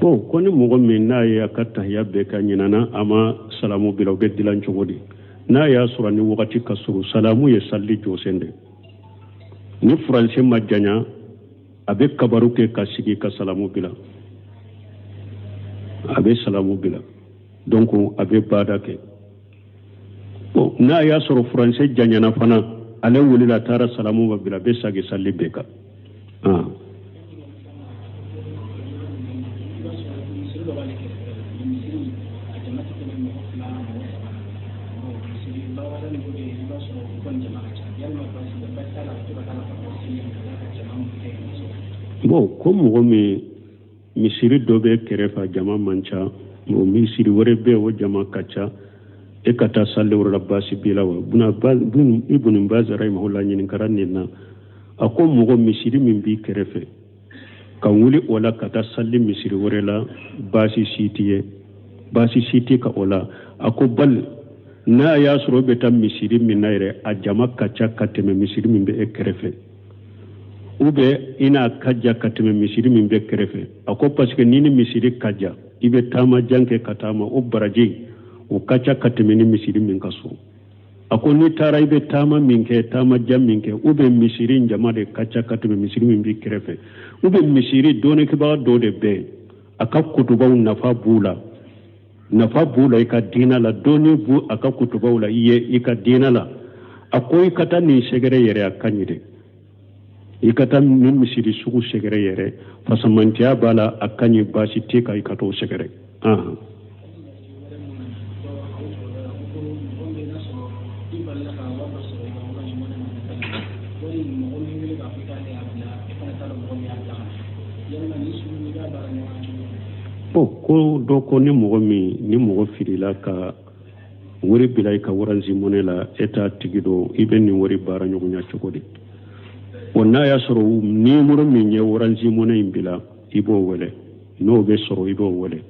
Bon, ko ni mɔgɔ min n'a ye a ka tahiya bɛɛ ka ɲinana, a ma salamu bila, o bɛ dilan cogo di? N'a y'a sɔrɔ ni wagati ka surun, salamu ye sali jɔsen de. Ni furancɛ ma janya, a bɛ kabaru kɛ ka sigi ka salamu bila, a bɛ salamu bila, donc a bɛ baada kɛ. Bon, n'a y'a sɔrɔ furancɛ janyana fana, ale wulila a taara salamu ma bila, a bɛ sagi sali bɛɛ kan. Ah. Bon, ko mɔgɔ min misiri dɔ bɛ kɛrɛfɛ, jama man ca, o misiri wɛrɛ bɛ yen, o jama ka ca, e ka taa sali wɛrɛ la, baasi b'i la wa? Ibn Baz rahimahullah ɲininkara nin na. A ko mɔgɔ misiri min b'i kɛrɛfɛ, ka wuli o la ka taa sali misiri wɛrɛ la, baasi si t'i ye, baasi si t'i ka o la. A ko bali n'a y'a sɔrɔ e bɛ taa misiri min na yɛrɛ, a jama ka ca ka tɛmɛ misiri min bɛ e kɛrɛfɛ, ou bien i n'a ka jan ka tɛmɛ misiri min bɛ kɛrɛfɛ. A ko parce que ni ni misiri ka jan, i bɛ taama jan kɛ ka taama, o baraji o ka ca ka tɛmɛ ni misiri min ka surun. A ko n'i taara, i bɛ taama min kɛ, taama jan min kɛ, ou bien misiri jama de ka ca ka tɛmɛ misiri min b'i kɛrɛfɛ, ou bien misiri dɔnnikɛbaga dɔ de bɛ yen, a ka kutubaw nafa b'u la, nafa b'u la i ka diinɛ la, dɔnni b'u a ka kutubaw la i ye i ka diinɛ la. A ko i ka taa nin sɛgɛrɛ yɛrɛ, a ka ɲi dɛ. I ka taa nin misiri sugu sɛgɛrɛ yɛrɛ, fasamantiya b'a la, a ka ɲi, baasi tɛ kan i ka t'o sɛgɛrɛ. Bon, ko dɔ ko ni mɔgɔ min ni mɔgɔ filila ka wari bila i ka Orange Money la, e t'a tigi dɔn, i bɛ nin wari baara ɲɔgɔnya cogo di? O n'a y'a sɔrɔ numéro min ye Orange Money in bila, i b'o wele. N'o bɛ sɔrɔ, i b'o wele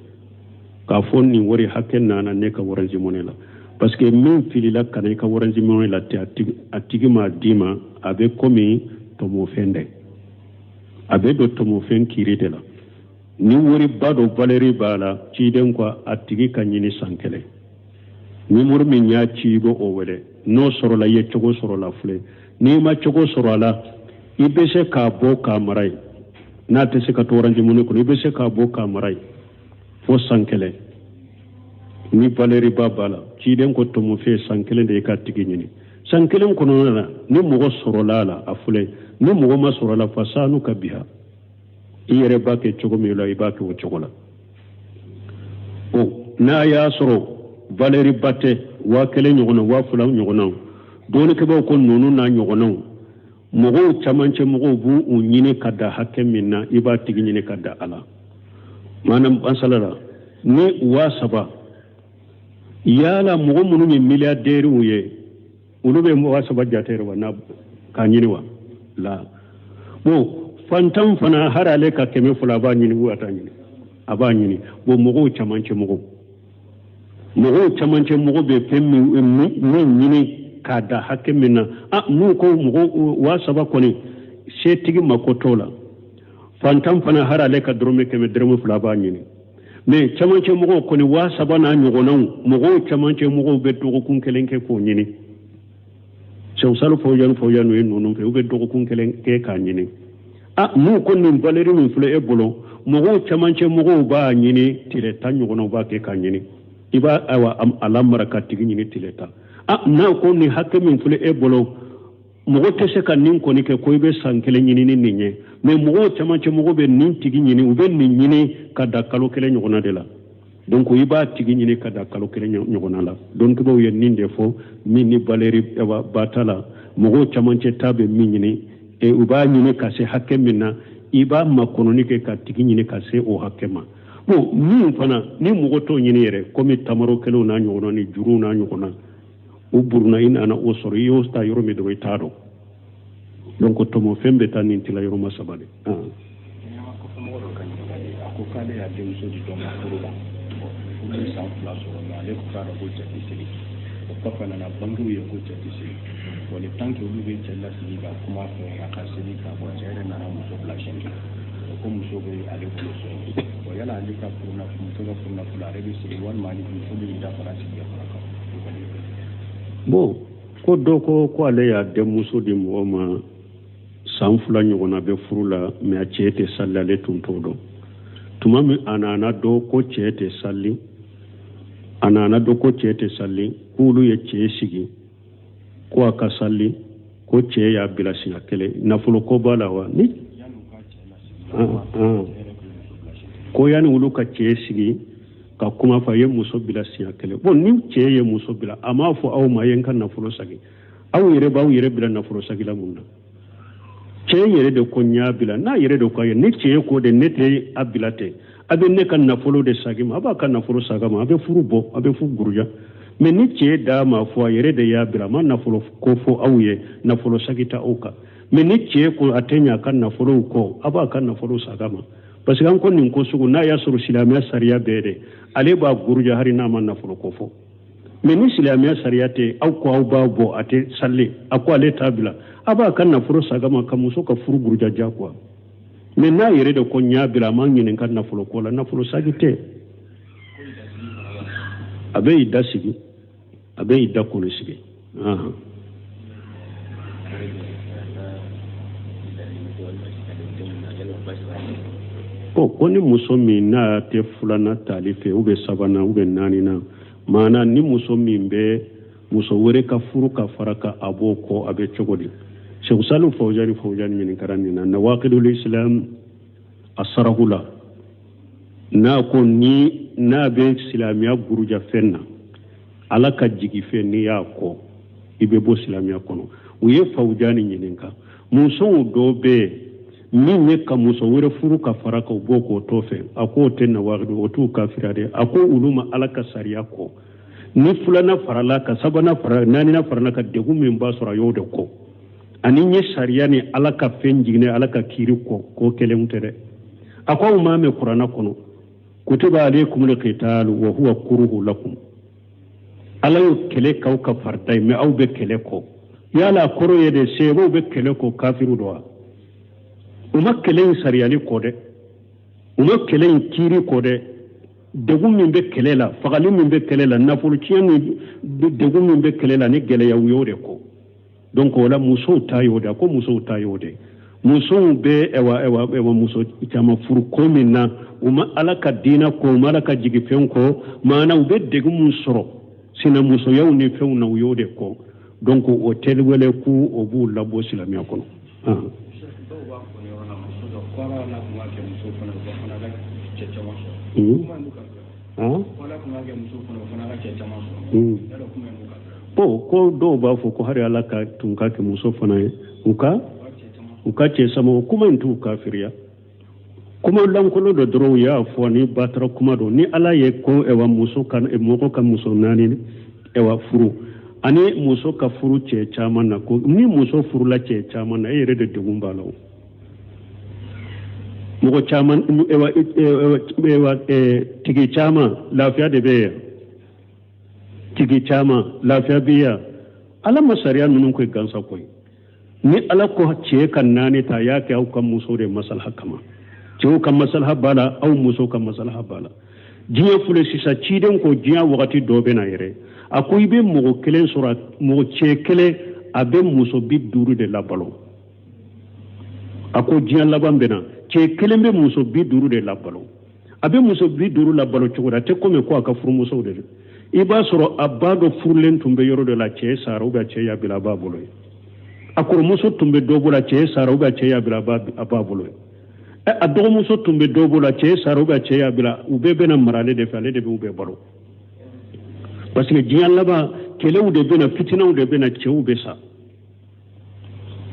k'a fɔ nin wari hakɛ nana ne ka Orange Money la, parce que min filila ka na i ka Orange Money la ten, a tigi m'a d'i ma, a bɛ komi tɔmɔfɛn dɛ, a bɛ don tɔmɔfɛn kiiri de la. Ni wariba dɔ valeur b'a la, ciden ko a tigi ka ɲini san kelen. Numéro min y'a ci, i b'o wele. N'o sɔrɔla, i ye cogo sɔrɔ la filɛ. N'i ma cogo sɔrɔ a la, i bɛ se k'a bɔ k'a mara yen. N'a tɛ se ka to Orange Money kɔnɔ, i bɛ se k'a bɔ k'a mara yen. Fo san kelen ni valeur ba b'a la, ciden ko tɔmɔfɛn san kelen de ye k'a tigi ɲini. San kelen kɔnɔna na, ni mɔgɔ sɔrɔla a la, a filɛ, ni mɔgɔ ma sɔrɔ a la, fa sanuka biha, i yɛrɛ b'a kɛ cogo min la, i b'a kɛ o cogo la. O n'a y'a sɔrɔ valeur ba tɛ, 1000 ɲɔgɔnna, 2000 ɲɔgɔnna, dɔnnikɛbaaw ko ninnu n'a ɲɔgɔnnaw, mɔgɔw camancɛ mɔgɔw b'u u ɲini ka da hakɛ min na, i b'a tigi ɲini ka da a la. Maana masala la, ni 3000, yala mɔgɔ minnu ye miliyardɛriw ye, olu bɛ 3000 jate yɛrɛ wa n'a k'a ɲini wa la? Bon, fantan fana, hari ale ka 200, a b'a ɲini wa a t'a ɲini? A b'a ɲini. Bon, mɔgɔw camancɛ mɔgɔ bɛ fɛn min ɲini k'a da hakɛ min na, ah, n'u ko mɔgɔ 3000 kɔni, setigi mako t'o la. Fantan fana, hari ale ka dɔrɔmɛ 100, dɔrɔmɛ 2, a b'a ɲini. Mais camancɛ mɔgɔw kɔni, 3000 n'a ɲɔgɔnnaw, mɔgɔw camancɛ mɔgɔw bɛ dɔgɔkun kelen kɛ k'o ɲini. Sɛw Sali Fawuzani ye ninnu fɛ, u bɛ dɔgɔkun kelen kɛ k'a ɲini. Ah, n'u ko nin valeur min filɛ e bolo, mɔgɔw camancɛ mɔgɔw b'a ɲini tile 10 ɲɔgɔnnaw b'a kɛ k'a ɲini. I b'a, ayiwa, a lamara ka tigi ɲini tile 10. Ah, n'a ko nin hakɛ min filɛ e bolo, mɔgɔ tɛ se ka nin kɔni kɛ ko i bɛ san kelen ɲini ni nin ye. Mais mɔgɔw camancɛ mɔgɔw bɛ nin tigi ɲini, u bɛ nin ɲini ka da kalo kelen ɲɔgɔnna de la. Donc i b'a tigi ɲini ka da kalo kelen ɲɔgɔnna la. Dɔnnikɛbaaw ye nin de fɔ, min ni valeur ba t'a la, mɔgɔw camancɛ ta bɛ min ɲini, u b'a ɲini ka se hakɛ min na, i b'a makɔnɔni kɛ ka tigi ɲini ka se o hakɛ ma. Bon, min fana ni mɔgɔ t'o ɲini yɛrɛ, komi tamaro kelenw n'a ɲɔgɔnna ni juruw n'a ɲɔgɔnna, u buruna, i nana o sɔrɔ, i y'o ta yɔrɔ min dɔrɔn, i t'a dɔn. Donc tɔmɔfɛn bɛ taa nin tila yɔrɔma saba de. A ko k'ale y'a denmuso di dɔ ma furu la, furu ye san 2 sɔrɔ, mais ale t'a dɔn ko cɛ tɛ seli. O kɔfɛ, nana bangew ye ko cɛ tɛ seli. Bon, le temps que olu bɛ cɛ lasigi ka kuma fɛ a ka seli ka bɔ, cɛ yɛrɛ nana muso bila siɲɛ kelen. Ko muso bɛ ale bolo so. Bon, yala ale ka furu nafolo, muso ka furu nafolo, ale bɛ sigi walima ni muso bɛ da fara sigi ka fara kan? Bon, ko dɔ ko ko ale y'a denmuso di mɔgɔ ma, san 2 ɲɔgɔnna bɛ furu la, mais a cɛ tɛ sali, ale tun t'o dɔn. Tuma min a nana dɔn ko cɛ tɛ sali, a nana dɔn ko cɛ tɛ sali, k'olu ye cɛ sigi ko a ka sali, ko cɛ y'a bila siɲɛ kelen. Nafolo ko b'a la wa? Ni ko yanni olu ka cɛ sigi ka kuma fɔ, a ye muso bila siɲɛ kelen. Bon, ni cɛ ye muso bila, a m'a fɔ aw ma a ye n ka nafolo sagi. Aw yɛrɛ b'aw yɛrɛ bila nafolo sagi la mun na? Cɛ yɛrɛ de ko n y'a bila, n'a yɛrɛ de ko a ye ne cɛ ko de ne tɛ a bila ten, a bɛ ne ka nafolo de sagi ma, a b'a ka nafolo saga ma, a bɛ furu bɔ, a bɛ furu buruja. Mais ni cɛ d'a ma fɔ a yɛrɛ de y'a bila, a ma nafolo ko fɔ aw ye, nafolo sagi ta aw kan. Mais ni cɛ ko a tɛ ɲɛ a ka nafolow kɔ, a b'a ka nafolo saga ma. Parce que an ko nin ko sugu, n'a y'a sɔrɔ silamɛya sariya bɛɛ de, ale b'a buruja hali n'a ma nafolo ko fɔ. Mais ni silamɛya sariya tɛ, aw ko aw b'a bɔ, a tɛ sali, a ko ale t'a bila, a b'a ka nafolo saga ma ka muso ka furu buruja diyagoya. Mais n'a yɛrɛ de ko n y'a bila, a ma ɲininka nafolo ko la, nafolo sagi tɛ. A bɛ i da sigi, a bɛ i da kɔnɔ sigi. Ahan. Ko ni muso min n'a tɛ filanan tali fɛ, ou bien sabanan, ou bien naaninan, maana ni muso min bɛ muso wɛrɛ ka furu ka fara ka a b'o kɔ, a bɛ cogo di? Sheikh Salu Fawzani ɲininkara nin na, Nawaqidul Islam a sarahu la, n'a ko ni n'a bɛ silamɛya buruja fɛn na, Ala ka jigi fɛn, n'i y'a kɔ, i bɛ bɔ silamɛya kɔnɔ. U ye Fawzani ɲininka, musow dɔw bɛ yen min ye ka muso wɛrɛ furu ka fara kan, u b'o k'o t'o fɛ. A k'o tɛ nawakidu, o t'u kafira dɛ. A ko olu ma Ala ka sariya kɔ, ni filanan farala ka sabanan fara, naaninan farala ka, degun min b'a sɔrɔ, a y'o de kɔ. Ani n ye sariya ni Ala ka fɛn jiginɛ, Ala ka kiiri kɔ, ko kelenw tɛ dɛ. A ko aw m'a mɛn kuranna kɔnɔ, kutiba alaykumul qitalu wa huwa kuruhu lakum, Ala y'o kɛlɛ k'aw ka farida ye, mais aw bɛ kɛlɛ kɔ. Yala kɔrɔ ye de seebaw bɛ kɛlɛ kɔ, kafiru dɔ wa? U ma kɛlɛ in sariyali kɔ dɛ, u ma kɛlɛ in kiiri kɔ dɛ. Degun min bɛ kɛlɛ la, fagali min bɛ kɛlɛ la, nafolo tiɲɛ min, degun min bɛ kɛlɛ la ni gɛlɛya, u y'o de kɔ. Donc o la, musow ta y'o de, a ko musow ta y'o de. Musow bɛ ɛwa ɛwa ɛwa muso caman furu ko min na, u ma Ala ka diinɛ kɔ, u ma Ala ka jigifɛnw kɔ, maana u bɛ degun mun sɔrɔ sinamusoyaw ni fɛnw na, u y'o de kɔ. Donc o tɛ wele k'u o b'u labɔ silamɛya kɔnɔ. Dɔw b'a fɔ nin yɔrɔ la, muso dɔ ko Ala la tun b'a kɛ muso fana, o fana ka cɛ caman sɔrɔ. Kuma in b'u kan. Ko Ala tun b'a kɛ muso fana, o fana ka cɛ caman sɔrɔ. Yala kuma in b'u kan. Bon, ko dɔw b'a fɔ ko hali Ala ka tun ka kɛ muso fana ye, u ka cɛ sama, o kuma in t'u kafiriya. Kuma lankolon dɔ dɔrɔn u y'a fɔ ni batara kuma don. Ni Ala ye ko ɛwa muso ka mɔgɔ ka muso naani ɛwa furu ani muso ka furu cɛ caman na, ko ni muso furula cɛ caman na, e yɛrɛ de degun b'a la. O mɔgɔ caman ɛwa ɛwa tigi caman, lafiya de bɛ yan. Tigi caman, lafiya bɛ yan. Ala ma sariya ninnu ko gansa koyi. Ni Ala ko cɛ ka naani ta, a y'a kɛ aw ka muso de masalaha kama. Cɛw ka masalaha b'a la, aw musow ka masalaha b'a la. Diɲɛ filɛ sisan, ciden ko diɲɛ wagati dɔ bɛ na yɛrɛ, a ko i bɛ mɔgɔ kelen sɔrɔ, mɔgɔ cɛ kelen a bɛ muso 50 de labalo. A ko diɲɛ laban bɛ na, cɛ kelen bɛ muso 50 de labalo. A bɛ muso 50 labalo cogo di? A tɛ komi ko a ka furumusow de don. I b'a sɔrɔ a ba dɔ furulen tun bɛ yɔrɔ dɔ la, cɛ sara ou bien cɛ y'a bila, a b'a bolo yen. A kɔrɔmuso tun bɛ dɔ bolo, cɛ sara ou bien cɛ y'a bila, a b'a bolo yen. A dɔgɔmuso tun bɛ dɔ bolo, cɛ sara ou bien cɛ y'a bila, u bɛɛ bɛna mara ale de fɛ, ale de bɛ u bɛɛ balo. Parce que diɲɛ laban, kɛlɛw de bɛna, fitinaw de bɛna, cɛw bɛ sa,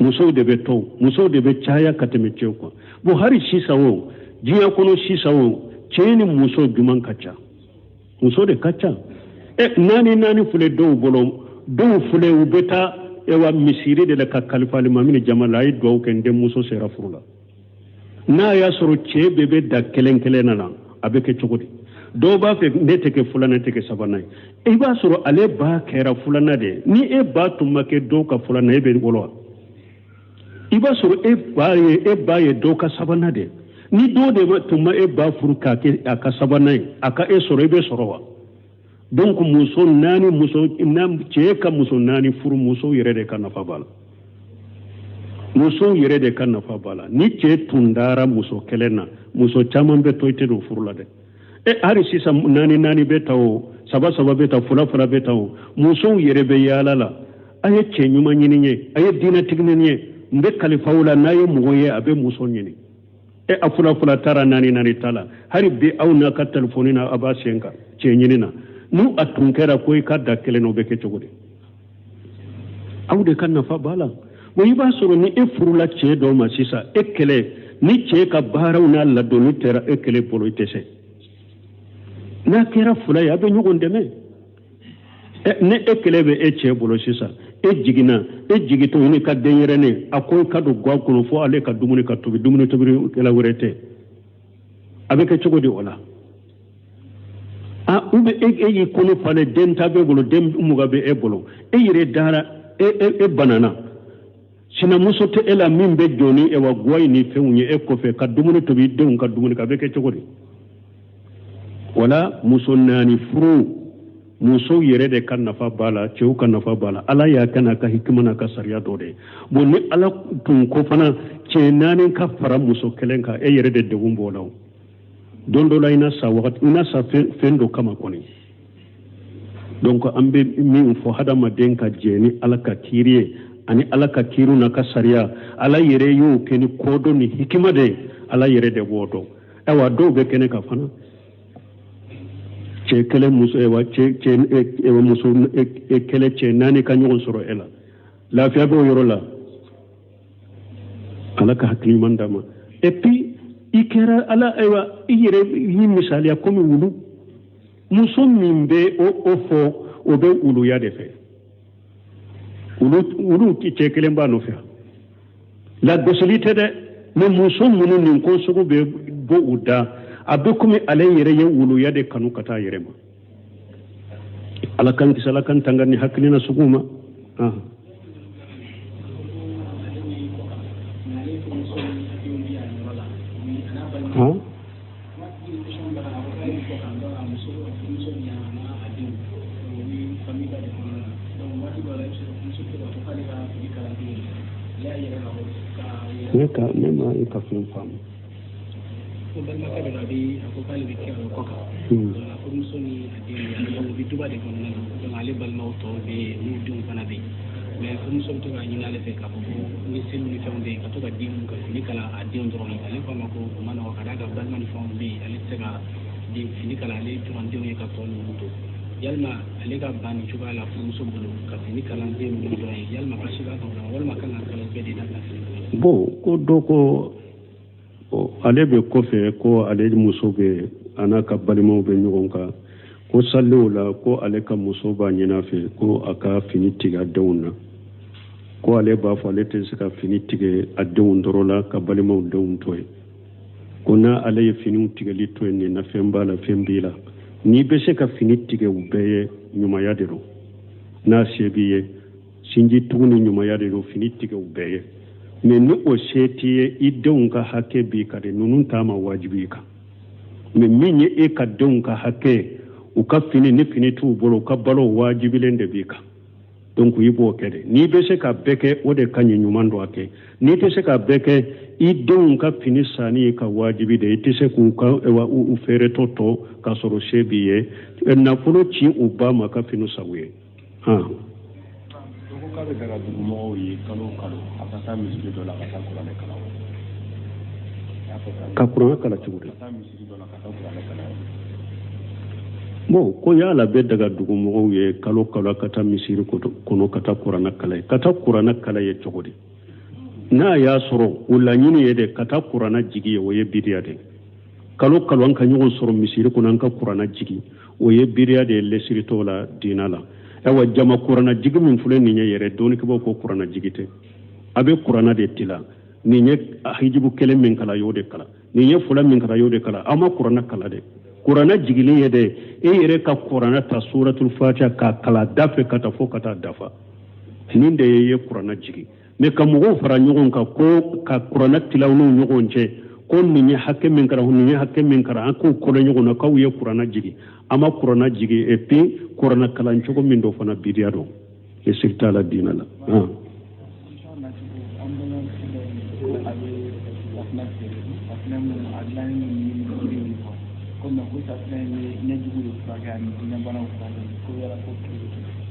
musow de bɛ to, musow de bɛ caya ka tɛmɛ cɛw kan. Bon, hali sisan o diɲɛ kɔnɔ sisan o, cɛ ni muso jumɛn ka ca? Muso de ka ca. Ɛ, naani naani filɛ dɔw bolo, dɔw filɛ u bɛ taa ewa misiri de la ka kalifa alimami ni jama la, a ye duwawu kɛ, n denmuso sera furu la. N'a y'a sɔrɔ cɛ bɛɛ bɛ da kelen kelen na, a bɛ kɛ cogo di? Dɔw b'a fɛ ne tɛ kɛ filanan, tɛ kɛ sabanan ye. I b'a sɔrɔ ale ba kɛra filanan de ye. Ni e ba tun ma kɛ dɔw ka filanan, e bɛ wolo wa? I b'a sɔrɔ e ba ye dɔw ka sabanan de ye. Ni dɔw de tun ma e ba furu k'a kɛ a ka sabanan ye, a ka e sɔrɔ, i bɛ sɔrɔ wa? Donc muso naani, muso cɛ ka muso naani furu, musow yɛrɛ de ka nafa b'a la, musow yɛrɛ de ka nafa b'a la. Ni cɛ tun dara muso kelen na, muso caman bɛ to, i tɛ don furu la dɛ. E, hali sisan naani naani bɛ ta o, saba saba bɛ ta, fila fila bɛ ta o, musow yɛrɛ bɛ yaala la. A ye cɛ ɲuman ɲini ye, a ye diinɛtigi ɲini ye, n bɛ kalifaw la. N'a ye mɔgɔ ye a bɛ muso ɲini, e a fila fila taara, naani naani ta la, hali bi aw n'a ka telefɔni na, a b'a sen kan cɛ ɲini na. N'u a tun kɛra ko i ka da kelen na, o bɛ kɛ cogo di? Aw de ka nafa b'a la. Bon, i b'a sɔrɔ ni e furula cɛ dɔ ma sisan, e kɛlɛ ni cɛ ka baaraw n'a ladonni kɛra e kɛlɛ bolo, i tɛ se. N'a kɛra fila ye, a bɛ ɲɔgɔn dɛmɛ. Ni e kɛlɛ bɛ e cɛ bolo sisan, e jiginna, e jigitɔ i ni ka denyɛrɛnin, a ko i ka don ga kɔnɔ fo ale ka dumuni ka tobi, dumuni tobilikɛla wɛrɛ tɛ, a bɛ kɛ cogo di o la? A u bɛ e y'i kɔnɔ falen, den ta b'e bolo, den 20 bɛ e bolo, e yɛrɛ dara, e banana, sinamuso tɛ e la min bɛ jɔ ni ewa guwa in ni fɛnw ye e kɔfɛ ka dumuni tobi i denw ka dumuni kɛ, a bɛ kɛ cogo di? Wala muso naani furu, musow yɛrɛ de ka nafa b'a la, cɛw ka nafa b'a la. Ala y'a kɛ n'a ka hikima n'a ka sariya dɔ de ye. Bon, ni Ala tun ko fana cɛ naani ka fara muso kelen kan, e yɛrɛ de degun b'o la. O don dɔ la, i na sa wagati, i na sa fɛn dɔ kama kɔni. Donc an bɛ min fɔ, hadamaden ka jɛ ni Ala ka kiiri ye ani Ala ka kiiriw n'a ka sariya. Ala yɛrɛ y'o kɛ ni kodɔn ni hikima de ye, Ala yɛrɛ de b'o dɔn. Ayiwa, dɔw bɛ kɛnɛ kan fana, cɛ kelen muso, ayiwa, cɛ ayiwa, muso kelen, cɛ naani ka ɲɔgɔn sɔrɔ e la, lafiya b'o yɔrɔ la. Ala ka hakili ɲuman d'a ma. Et puis i kɛra Ala, ayiwa, i yɛrɛ y'i misaliya komi wulu. Muso min bɛ o fɔ, o bɛ wuluya de fɛ. Wulu cɛ kelen b'a nɔfɛ, lagosili tɛ dɛ. Mais muso minnu nin ko sugu bɛ bɔ u da, a bɛ komi ale yɛrɛ ye wuluya de kanu ka taa yɛrɛ ma. Ala kan kisi, Ala kan tanga ni hakilina sugu ma. Han. Ne ka ne ma e ka fɛn faamu. Ko balimakɛ dɔ a bɛ a ko k'ale bɛ kɛ a kɔ kan. A furumuso ni a den bɛ u bɛ duba de kɔnɔna na. Donc ale balimaw tɔw bɛ yen, n'u denw fana bɛ yen. Mais furumuso bɛ to k'a ɲini ale fɛ k'a fɔ ko ni seli ni fɛnw bɛ yen, ka to ka denw ka fini kala a denw dɔrɔn ye. Ale k'a ma ko o ma nɔgɔn, ka d'a kan balima ni fɛnw bɛ yen, ale tɛ se ka den fini kala ale dɔrɔn denw ye ka tɔ ninnu to. Yalima ale ka ban nin cogoya la furumuso bolo ka fini kala den ninnu dɔrɔn ye, yalima baasi b'a kan walima kan ka kala bɛɛ de dabila fini kala? Bon, ko dɔ ko ale bɛ kɔfɛ, ko ale muso bɛ a n'a ka balimaw bɛ ɲɔgɔn kan, ko saliw la, ko ale ka muso b'a ɲini a fɛ ko a ka fini tigɛ a denw na, ko ale b'a fɔ ale tɛ se ka fini tigɛ a denw dɔrɔn la ka balimaw denw to yen, ko n'a ale ye finiw tigɛli to yen, nin na fɛn b'a la, fɛn b'i la. N'i bɛ se ka fini tigɛ u bɛɛ ye, ɲumanya de don. N'a se b'i ye, sinji tugu ni ɲumanya de don, fini tigɛ u bɛɛ ye. Mais ni o se t'i ye, i denw ka hakɛ b'i kan de, ninnu t'a ma wajibi i kan. Mais min ye e ka denw ka hakɛ, u ka fini, ni fini t'u bolo, u ka balo wajibilen de b'i kan. Donc i b'o kɛ de. N'i bɛ se ka bɛɛ kɛ, o de ka ɲi, ɲuman don a kɛ. N'i tɛ se ka bɛɛ kɛ, i denw ka fini sanni ka wajibi de, i tɛ se k'u ka u feeretɔ tɔ k'a sɔrɔ se b'i ye. Nafolo ci u ba ma ka fini san u ye. Han. Ko k'a bɛ daga dugumɔgɔw ye kalo o kalo a ka taa misiri dɔ la ka taa kuranɛ kalan. Ka kuranɛ kalan cogo di? Ka taa misiri dɔ la ka taa kuranɛ kalan. Bon, ko yala bɛ daga dugumɔgɔw ye kalo kalo ka taa misiri kɔnɔ ka taa kuranɛ kalan ye. Ka taa kuranɛ kalan ye cogo di? N'a y'a sɔrɔ o laɲini ye de ka taa kuranɛ jigi ye, o ye bidiya de. Kalo kalo an ka ɲɔgɔn sɔrɔ misiri kɔnɔ an ka kuranɛ jigi, o ye bidiya de ye, lesiri t'o la diina la. Ayiwa, jama kuranɛ jigi min filɛ nin ye yɛrɛ, dɔnnikɛbaaw ko kuranɛ jigi tɛ. A bɛ kuranɛ de tila. Nin ye hijibu kelen min kalan, y'o de kalan. Nin ye fila min kalan, y'o de kalan. Aw ma kuranɛ kalan dɛ. Kuranɛ jigilen ye dɛ, e yɛrɛ ka kuranɛ ta suratul fatiha k'a kalan da fɛ ka taa fo ka taa dafa. Nin de ye kuranɛ jigi. Mais ka mɔgɔw fara ɲɔgɔn kan ko ka kuranɛ tila u n'u ɲɔgɔn cɛ, ko nin ye hakɛ min kalan, nin ye hakɛ min kalan, an k'u kɔlɔ ɲɔgɔn na k'aw ye kuranɛ jigi. An ma kuranɛ jigi. Et puis kuranɛ kalan cogo min dɔ fana bidiya don. Lesiri t'a la diinɛ la.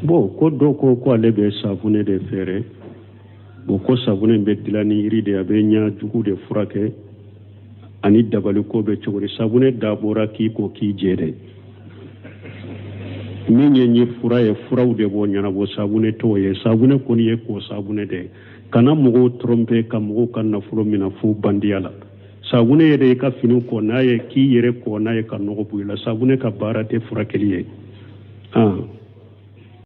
Bon, ko dɔ ko ko ale bɛ safunɛ de feere. Bon, ko safunɛ bɛ dilan ni yiri de, a bɛ ɲɛ jugu de furakɛ ani dabali ko bɛ cogo di. Safunɛ dabɔra k'i ko k'i jɛ dɛ. Min ye ni fura ye, furaw de b'o ɲɛnabɔ, safunɛ t'o ye. Safunɛ kɔni ye ko safunɛ de. Kana mɔgɔw tromper ka mɔgɔw ka nafolo minɛ fo bandiya la. Safunɛ yɛrɛ i ka fini ko n'a ye, k'i yɛrɛ ko n'a ye ka nɔgɔ bɔ i la. Safunɛ ka baara tɛ furakɛli ye.